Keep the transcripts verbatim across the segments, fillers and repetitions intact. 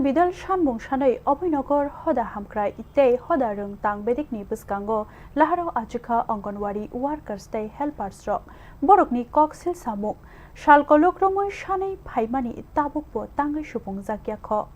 Hospital sanmung sanwi Abhoynagar hoda hamkrai tei hoda rwng tang bedikni bwskango laharo achukha Anganwadi workers tei helpers rok. Borokni kok silsamung sal kolok romwi sanwi phaimani tabukbo tangwi supungjakya kho.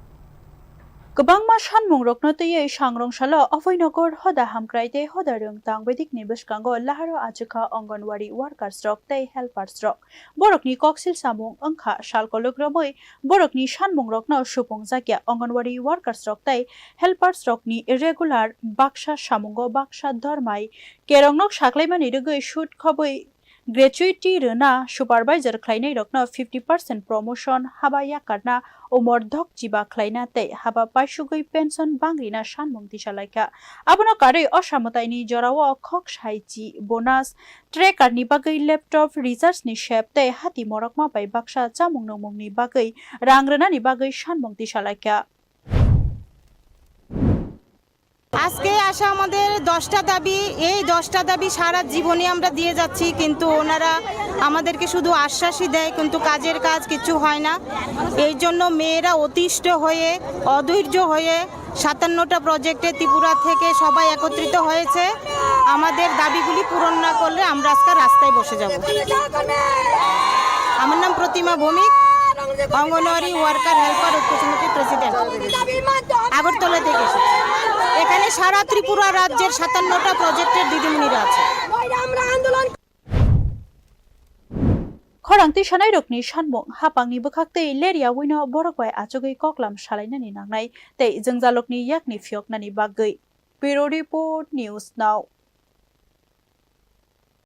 Kwbangma sanmungrokno twiwi sangrong salo Abhoynagar hoda hamkrai tei hoda rwng tang bedikni bwskango laharo achukha Anganwadi workers rok tei helpers rok. Borokni koksil samung wngkha sal kolok romwi borokni sanmungrokno supungjakya. Anganwadi workers rok tei helpers rokni regular baksa samungo baksa dormai kerongno saklaimani rwgwi sut khobwi gratuity rwna, supervisor khlainairokno fifty percent promotion, haba yakarna, umor dhok chiba khlaina tei haba paisugwi pension bangrina sanmung tisalaikha. Abono karwi osa mwtaini jorao khok saichi bonus, tracker ni bagwi laptop, recharge ni sep tei hati morokma bai baksa chamung nungmung ni bagwi rang rwnani bagwi sanmung tisalaikha. আজকে আসা আমাদের দশটা দাবি। এই দশটা দাবি সারা জীবনই আমরা দিয়ে যাচ্ছি, কিন্তু ওনারা আমাদেরকে শুধু আশ্বাসই দেয়, কিন্তু কাজের কাজ কিছু হয় না। এই জন্য মেয়েরা অতিষ্ঠ হয়ে, অধৈর্য হয়ে সাতান্নটা প্রজেক্টে ত্রিপুরা থেকে সবাই একত্রিত হয়েছে। আমাদের দাবিগুলি পূরণ না করলে আমরা আজকে রাস্তায় বসে যাব। আমার নাম প্রতিমা ভৌমিক, অঙ্গনওয়াড়ি ওয়ার্কার হেল্পার ঐক্য সমিতির প্রেসিডেন্ট। আগরতলা থেকে এসেছি। এখানে সারা ত্রিপুরা রাজ্যের সাতান্নটা প্রজেক্টের দিদিমণিরা আছে। Khorang twi sanairokni sanmung hapangni bwkhak tei ler yawino borok bai achugwi koklam salainani nangnai tei jwngjalokni yakni phiyoknani bagwi. Bureau Report, News Now.